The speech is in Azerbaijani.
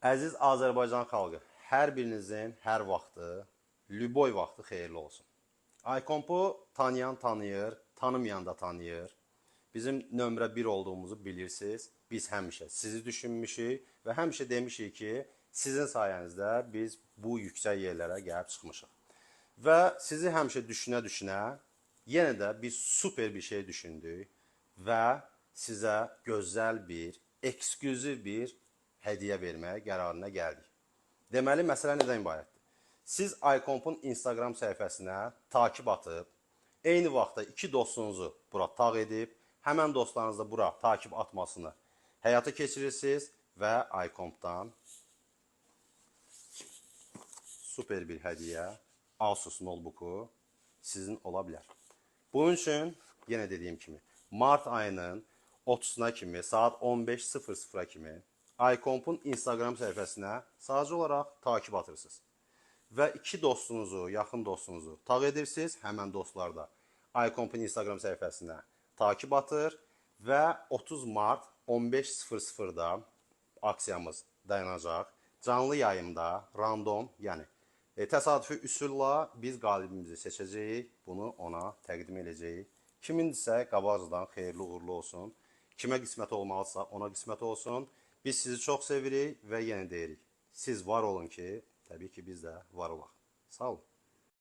Əziz Azərbaycan xalqı, hər birinizin hər vaxtı, lüboy vaxtı xeyirli olsun. iComp-u tanıyan tanıyır, tanımayan da tanıyır. Bizim nömrə 1 olduğumuzu bilirsiniz. Biz həmişə sizi düşünmüşük və həmişə demişik ki, sizin sayənizdə biz bu yüksək yerlərə gəlib çıxmışıq. Və sizi həmişə düşünə-düşünə yenə də biz super bir şey düşündük və sizə gözəl bir, eksklüziv bir hədiyyə verməyə qərarına gəldik. Deməli, məsələ nədən ibarətdir? Siz iComp-un Instagram səhifəsinə takip atıb, eyni vaxtda iki dostunuzu bura taq edib, həmən dostlarınızla bura takip atmasını həyata keçirirsiniz və iComp-dan super bir hədiyyə Asus notebooku sizin ola bilər. Bunun üçün yenə dediyim kimi mart ayının 30-una kimi saat 15:00-a kimi iComp-un Instagram səhifəsinə sadəcə olaraq takip atırsınız. Və iki dostunuzu, yaxın dostunuzu taq edirsiniz, həmən dostlar da iComp-un Instagram səhifəsinə takip atır və 30 mart 15:00-da aksiyamız dayanacaq. Canlı yayımda random, yəni təsadüfi üsulla biz qalibimizi seçəcəyik, bunu ona təqdim edəcəyik. Kimindirsə qabaqcadan xeyirli uğurlu olsun. Kimə qismət olmalısa ona qismət olsun. Biz sizi çox sevirik və yenə deyirik. Siz var olun ki, təbii ki biz də var olaq. Sağ olun.